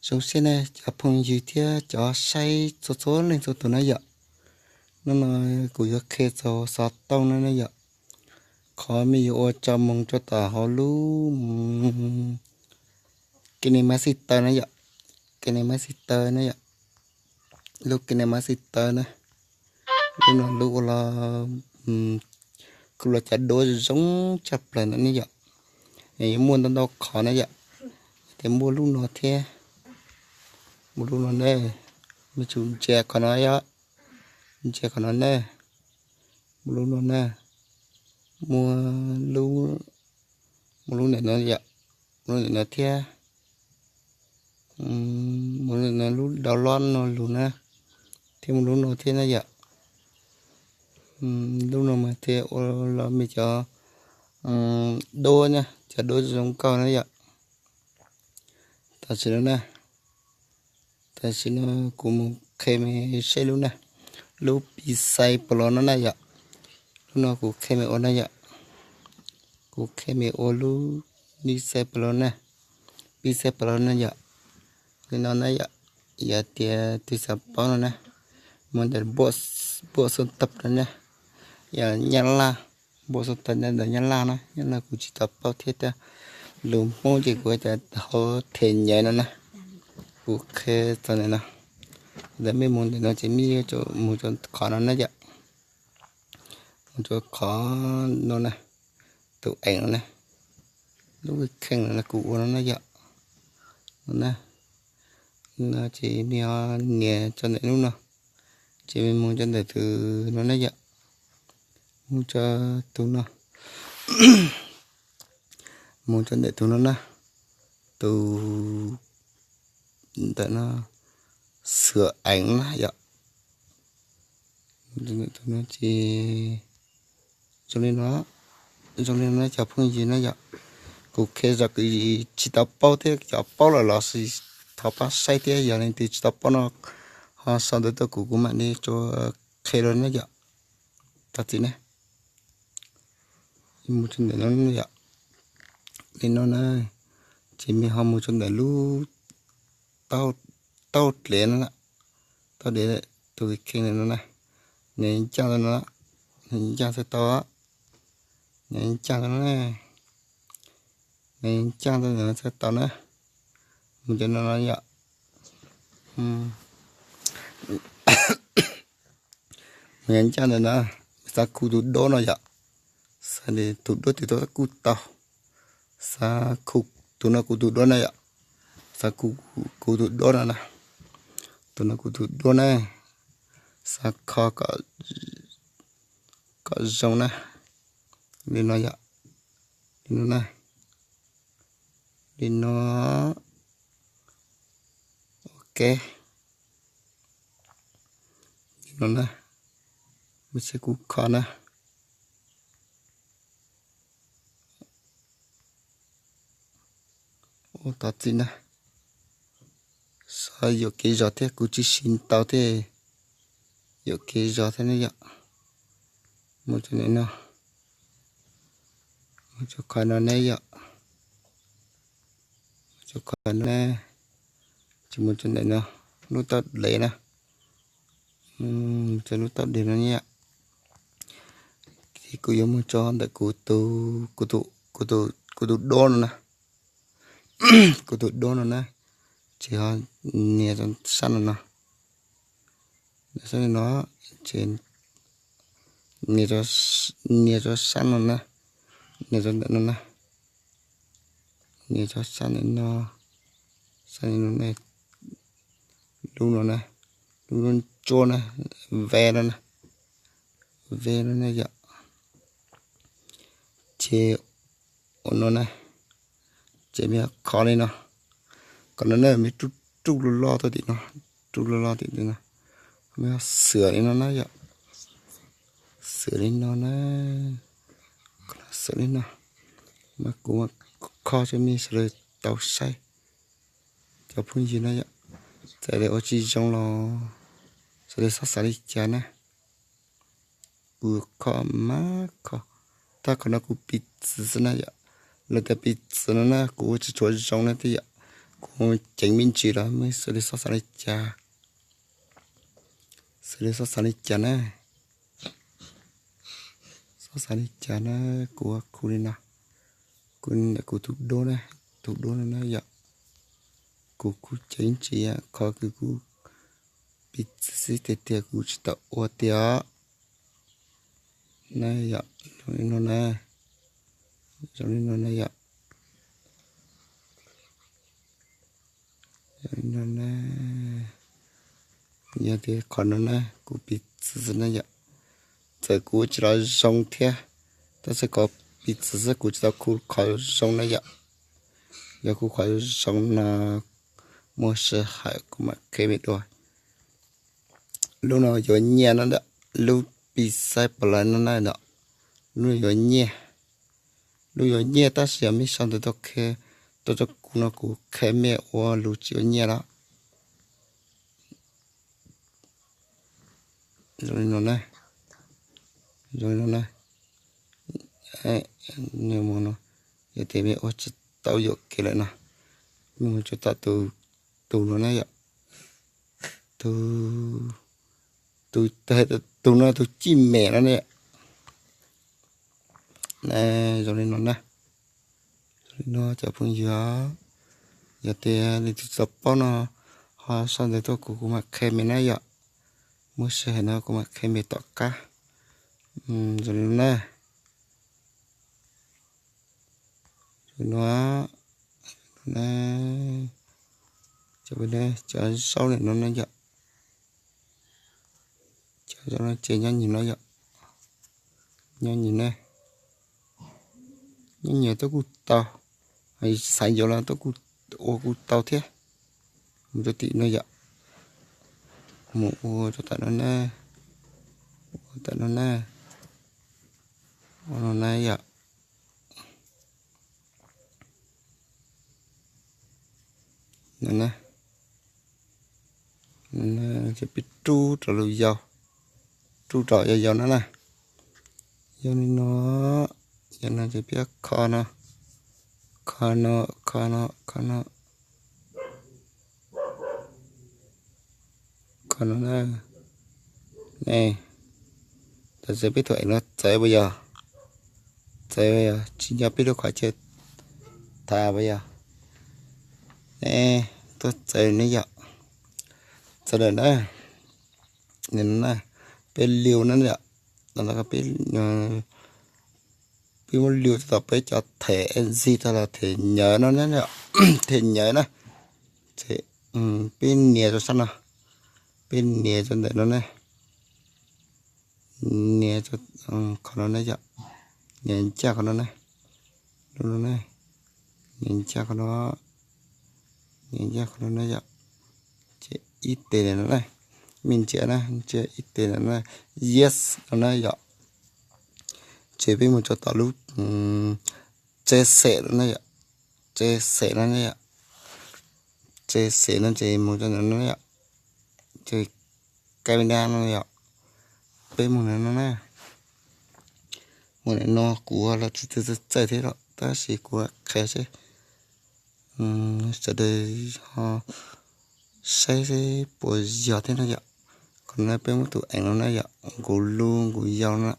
Zoo siab na cov phooj ywg thiab cov saib txhua txhua leej txhua tus na yom. Hnub no kuv yuav qhia txog xov tooj no na yom. Qhov me yuav ua tso moo rau tom hauv lub KineMaster na yom. KineMaster na yom. Lub KineMaster na. Lub no lub ua los kuj los cov duab zoo tshaj plaws na yom. Yuav muaj ntau ntau qhov na yom. Tias muaj lub no thiab, muaj lub no na. Me tsum ntsia qhov no yom. Ntsia qhov no na. Muaj lub no na. Muaj lub, muaj lub ntawm no yom. Muaj lub ntawm no thiab. Muaj lub ntawm no, lub download no lug na. Thiab muaj lub no thiab na yom. Lub no mas thiaj ua los me cov duab na, cov duab zoo nkauj na yom. Tam sim no na, tam sim no kuv mus qhia me seb lub na, lub pis xais pos los no na yom. Lub no kuv qhia me ua na yom. Kuv qhia me ua lub pis xais pos los na, pis xais pos los na yom. Li no na yom, yog tias tus xav paub no na, mus ntawm npuaj xoo tawm no na, yog Nyab Laj, npuaj xoo tawm ntawm Nyab Laj na, Nyab Laj kuv tsis tau paub thiab tiag. Lus Hmoob ces kuv hais tias hauv them nyaiv no na, kuv qhia txog ntawm no. Ntawm mej mus ntawm no ces mej yuav tsum mus rau qhov no na yom. Mus rau qhov no na, tus eem no na, lub kheej no kuv ua no na yom. No na, no ces mej ho nias tso ntawm lub no, ces mej mus rau ntawm tus no na yom. Mus rau tus no, mus rau ntawm tus no na, tus ntawm no, xwm eem na yom. Tus no ces zoo li no, zoo li no cov phooj ywg na yom. Kuv qhia zog kuv tsis tau paub thiab, cov paub lawm los sis thov pab saib thiab, yog leej twg tsis tau paub no ho sau ntawv tuaj kuv, kuv mam li tso qhia rau na yom. Tag txim na, mus rau ntawm no yom. Li no na, ces mej ho mus rau ntawm lub taub dlev no, taub dlev tus kheej no na, nws ncaj no, nws ncaj txhais tau, nws ncaj no na, nws ncaj txhais tau na, mus rau no no yom. Mus ncaj ntawm no, xav khu tus duab no yom, xav tus duab twg tau kuj tau, xav khu tus no kuv tus duab na yom, xav khu tus duab no na, tus no kuv tus duab na, xav kho kom zoo na, li no yom, li no na, li no, ok, li no na, mej saib kuv kho na. Ua tau txim na, xav yuam kev zog thiab kuv tsis sim tau thiab, yuam kev zog thiab ne yom. Mus rau ntawm no, mus rau qhov no ne yom, mus rau qhov no ne, ces mus rau ntawm no, lub taub dlev na, rau lub taub dlev no ne yom. Ces kuv yuav mus rau ntawm kuv tus, kuv tus, kuv tus duab no na, kuv tus duab no na, ces ho nias rau sab no no, sab no, ces nias rau sab no na, nias rau ntawm no na, nias rau sab ntawm no, sab no, lub no na, lub ntsuab na, ve no na, ve no na yom. Ces ua no na, ces mej kho li no, kom no na mej ruj ruj loj loj tuaj tim no, ruj loj loj tim no, mej xwm li no na yom, xwm li no na, xwm li no, mas kuv kho rau mej sawv daws tau saib, cov phooj ywg na yom. Txawm tias ua tsis zoo los sawv daws txhob xav li cas na. Kuv kho mas kho, tab qhov no kuv piv txwv xwb na yom. Lawv tias piv txwv no na kuv ua tsis tshua zoo na thiab yom. Kuv ceev me ntsis los mej xws li xob xav li cas, xws li xob xav li cas na, xob xav li cas na. Kuv ua khu li no, kuv ntawm kuv tus duab na, tus duab no na yom. Kuv kuj ceev ntsis, qhov kws kuv piv txwv xwb tiag tiag kuv tsis tau ua tiag. Na yom, zoo li no na, zoo li no na yom. Zoo li no na, yog tias qhov no na kuv piv txwv na yom. Txawm kuv ua tsis los zoo thiab, tab sis qhov piv txwv xwb kuv tsis tau khu qhov zoo na yom. Yog khu qhov zoo no muaj sij hawm kuv mam qhia mej dua. Lub no yuav nyiaj no, lub pis xaib pom lawv no na, lub yuav nyiaj, lub yuav nyiaj tab sis yog mej sau ntawv tuaj qhia, tuaj rau kuv no kuv qhia mej ua lus tsis yuav nyiaj los. Zoo li no na, zoo li no na, yog tias mej ua tsis tau yuam kev lawm no, mej mus tsuas tom tus, tus no na yom, tus, tus, tus no tus cij mem no na. Zoo li no na, zoo li no cov phooj ywg, yog tias leej twg tsis tau paub no ho sau ntawv tuaj kuv, kuv mam qhia mej na yom. Muaj sij hawm no kuv mam qhia mej tom qab. Zoo li no na, zoo li no, cov zaub ntawm no na yom, cov zaub no ces nyob nyuag no yom, nyob nyuag na, nyob nyuag tuaj kuj tau, xav yuav los tuaj kuj, ua kuj tau thiab. Mus rau tim no yom, mus ua rau tom no na, ua tom no na, ua no na yom. Ces peb rub rau lub yau, rub rau yau yau no na. Yog li no, yog no ces peb kho no, kho no, kho no, kho no, kho no na. Ne, tam sim peb tus eem no txawv puas yog? Txawv puas yog? Tsis nco peb lub qhov chaw thav puas yog? Ne, tuaj txawv ne yom. Txawv lawm na. Peb liu na yom. Peb, peb muab liu tau peb cov them ntxig tau los them nyawv no na, them nyawv na. Peb nias rau sab no, peb nias rau ntawm no na, nias qhov no na yom, nias ncaj qhov no na, no na, nias ncaj qhov no, nias ncaj qhov no na yom. Ces ib tes no na, mej ntsia na, ntsia ib tes no na, yes no na yom. Ces peb mus tso tom lub tse xem no na yom, tse xem no na yom, tse xem no ces mus tso ntawm no yom, ces kai da no yom, peb mus ntawm no na. Mus ntawm no kuv los tsis txawj txawj thiab los tab sis kuv qhia seb sawv daws ho saib seb puas yog thiab no yom. Qhov no peb muab tus eem no na yom, nkaus lub nkaus yau no.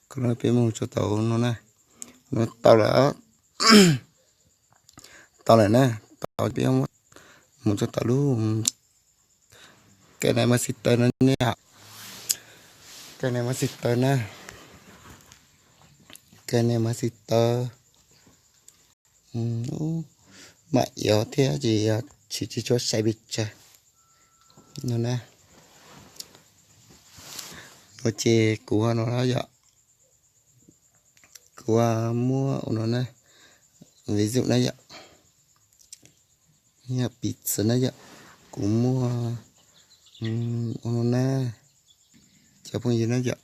Qhov no peb mus tso tau no na, no tau lawm, tau lawm na, tau peb mus tso tau lub KineMaster no ne, KineMaster na, KineMaster. Mam yuav thiab ces tsis tsis tshua sai pes tsawg no na. No ces kuv no yom, kuv muab ua no na, vis dụ na yom, yog piv txwv na yom, kuv muab ua no na, cov phooj ywg na yom,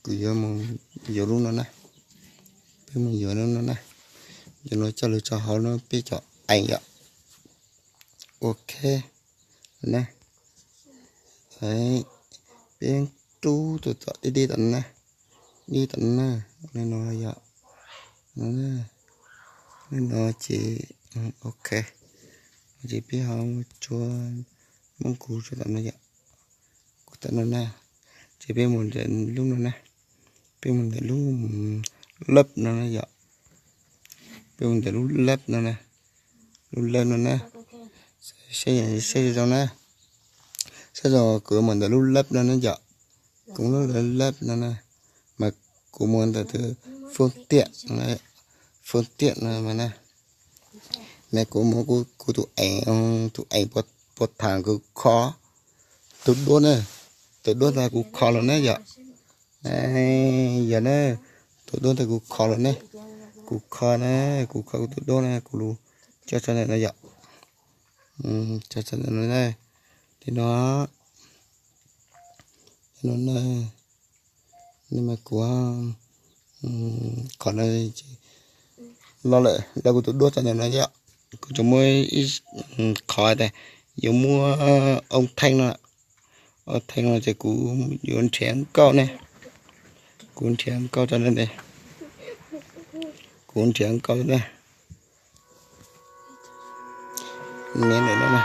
kuv yuav mus yuav lub no na, peb mus yuav lub no na, yuav no coj lug tso hauv no peb cov eem yom. Ok na, peb rub tus tom dib dib tom no na, dib tom no na, li no yom, li no ces Ok, ces peb ho tsuas muab kuv tsuas tam no yom. Kuv tam no na, ces peb mus ntawm lub no na, peb mus ntawm lub lab no na yom. Peb mus ntawm lub lab no na, lub lab no na. Saib zoo na, saib zoo kuv mus ntawm lub lab no na yom. Kuv lub lab no na, mas kuv mus ntawm tus foob tiam, foob tiam no mas na. Mas kuv mus kuv tus eem, tus eem puas tham kuv kho tus duab na, tus duab ntawd kuv kho los na yom. Yog na, tus duab ntawd kuv kho los ne, kuv kho na, kuv kho kuv tus duab na, kuv lus coj tso ntawm no yom. Coj tso ntawm no na, li no, li no na, li mas kuv kho no los lawm, los kuv tus duab tso ntawm no yom. Kuv tsuas muab ib qhov tias yuav muab oob theej no, oob theej no ces kuv yuav nrhiav nkauj ne, kuv nrhiav nkauj tso na, kuv nrhiav nkauj na. Nias ntawm no na,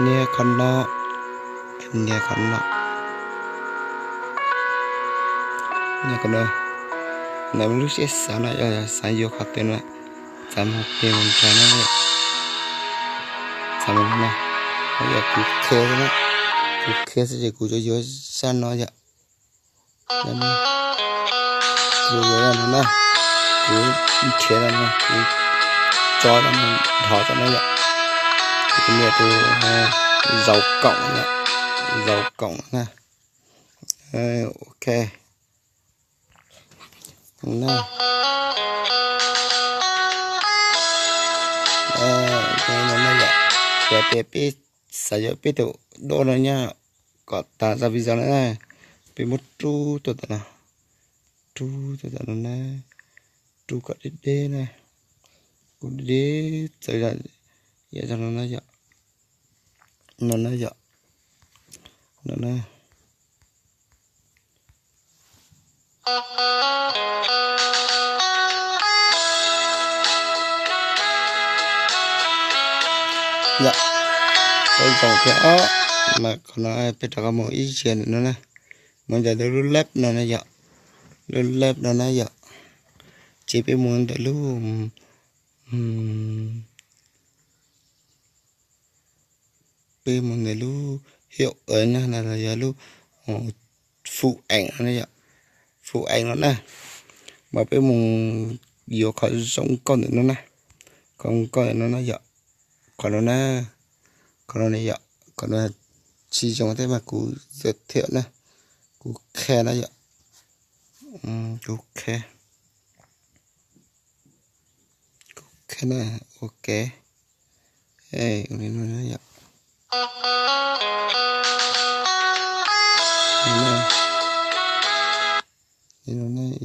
nias qhov no, nias qhov no, nias qhov no. Ntawm lub siab xav no yog xav yuav qhov twg no, xav mus pem mus nrad no, xav mus no, yog kuv qhia xwb na, kuv qhia xwb ces kuv tsuas yuav zaj no yom. Kuv yuav no na, kuv nrhiav no, kuv tso no, dhov tso no yom. Kuv nias tus zaus koom, zaus koom na. Ok. Yog tias peb xav yuav peb tus duab no nyob kom tas zaj video no na, peb muab rub tuaj tom no, rub tuaj tom no na, rub kom deb deb na, kom deb txawv, yam no na yom, no na yom, no na. Yom, peb zoo thiab os. Mas qhov no peb rov qab mus ib zaug no na, mus ntawm lub lab no na yom, lub lab no na yom, ces peb mus ntawm lub, peb mus ntawm lub hiaum na, los yog lub fum eem no na yom, fum eem no na, mas peb mus yuav qhov zoo nkauj ntawm no na, qhov zoo nkauj ntawm no na yom, qhov no na, qhov no na yom, qhov no tsis zoo thiab mas kuv txiav thiam na, kuv qhia na yom, kuv qhia, kuv qhia na, ok.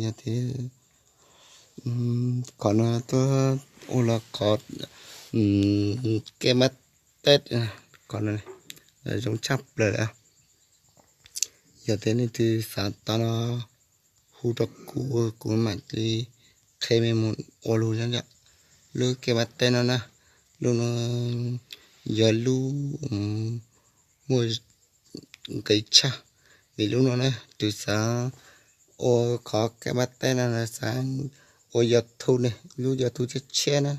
Yog tias qhov no tuaj ua los qhov kej mab teb, qhov no zoo tshaj plaws lawm. Yog tias leej twg xav tau no hu rau kuv, kuv mam li qhia mej mus ua lug yom. Lub kej mab teb no na, lub no yog lub muaj nqis tshaj, vim lub no na tus xav ua qhov kej mab teb no xav ua YouTube ne, lub YouTube tshiab tshiab na,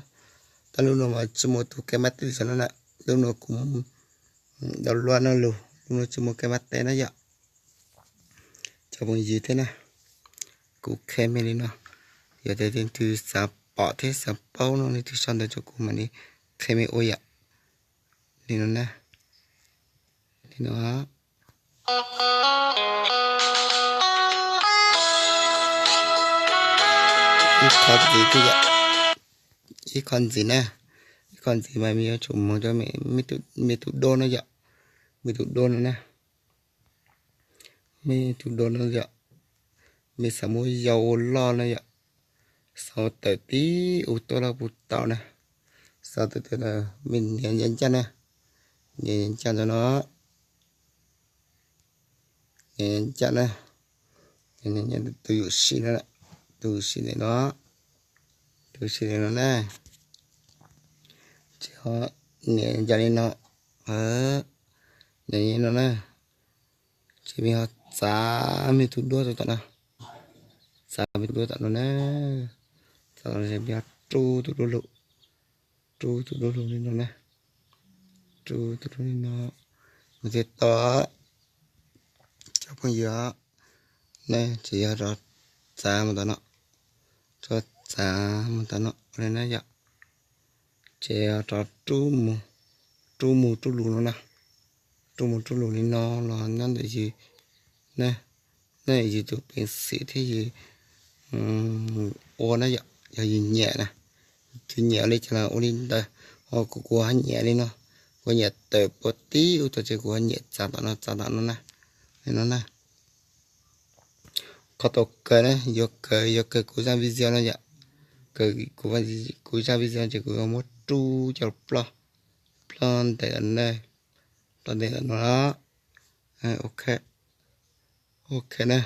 tab lub no mas tsis muaj tus kej mab teb xav no na, lub no kuv download no lug, lub no tsis muaj kej mab teb na yom. Cov phooj ywg thiab na, kuv qhia mej li no, yog tias leej twg xav pom thiab xav paub no leej twg sau ntawv rau kuv mam li qhia mej ua yom. Li no na, li no. Ib qho ntxiv thiab yom, ib qho ntxiv na, ib qho ntxiv mas mej yuav tsum mus rau mej tus duab no yom, mej tus duab no na, mej tus duab no yom, mej xav muab yau ua loj na yom, xav tawm tib ua tuaj los puas tau na, xav tawm tawm mej nias ncaj ncaj na, nias ncaj ntawm no, nias ncaj na, tus yuam sij no, tus yuam sij ntawm no, tus yuam sij ntawm no na. Ho nias yog li no, nias li no na, ces peb ho txav me tus duab rau tom no, txav me tus duab tom no na, txav los peb ho rub tus duab lug, rub tus duab lug li no na, rub tus duab li no, mus thiaj tau. Cov phooj ywg, nej ces yog rov txav mus tom no, rov txav mus tom no li na yom, ces yog rov rub mus, rub mus rub lug no na, rub mus rub lug li no los nyob ntawm yus, nej yus tus peev xwm thiab yus ua na yom, yog yus nyiam na, yus nyiam ua li cas los ua li ntawd. Ho kuv, kuv ho nyiam li no, kuv nyiam tawm puag tib ub tod ces kuv ho nyiam txav tom no, txav tom no na, li no na. Qhov tau kawg na, yuav kawg, yuav kawg kuv zaj video no yom, kawg kuv zaj video ces kuv yuav muab rub cov ploj, ploj ntev, ploj ntev no. Ok, ok na,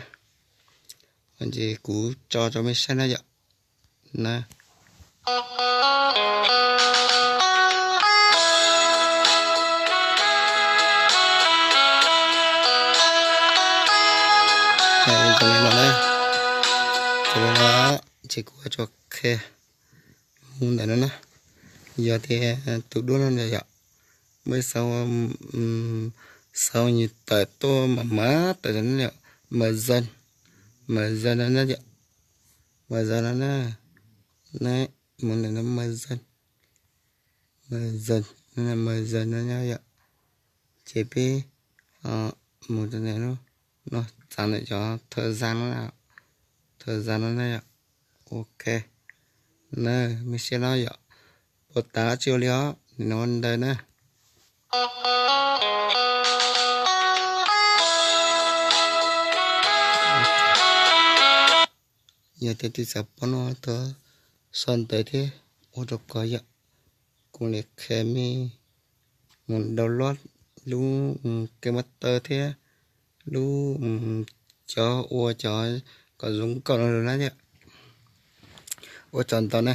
ces kuv tso rau mej saib na yom. Na, li no na, li no, ces kuv tso qhia mus ntawm no na. Yog tias tus duab no na yom, mej xav, xav nws tawm tuaj mas mas tawm no, mas zaj, mas zaj no na yom, mas zaj no na, mus ntawm no mas zaj, mas zaj, mas zaj no na yom. Ces peb mus rau ntawm no, txav ntawm cov thawj zaj no, thawj zaj no na yom. Ok, na, mej saib no yom, puas tas dab tsi ua li os, nim no ua ntawd na. Yog tias tus txawv pom no thov sau ntawv thiab ua rau kuv yom, kuv mam li qhia mej mus download lub K Master thiab lub cov ua cov kom zoo nkauj no lawm na yom. Ua tsaug ntau na.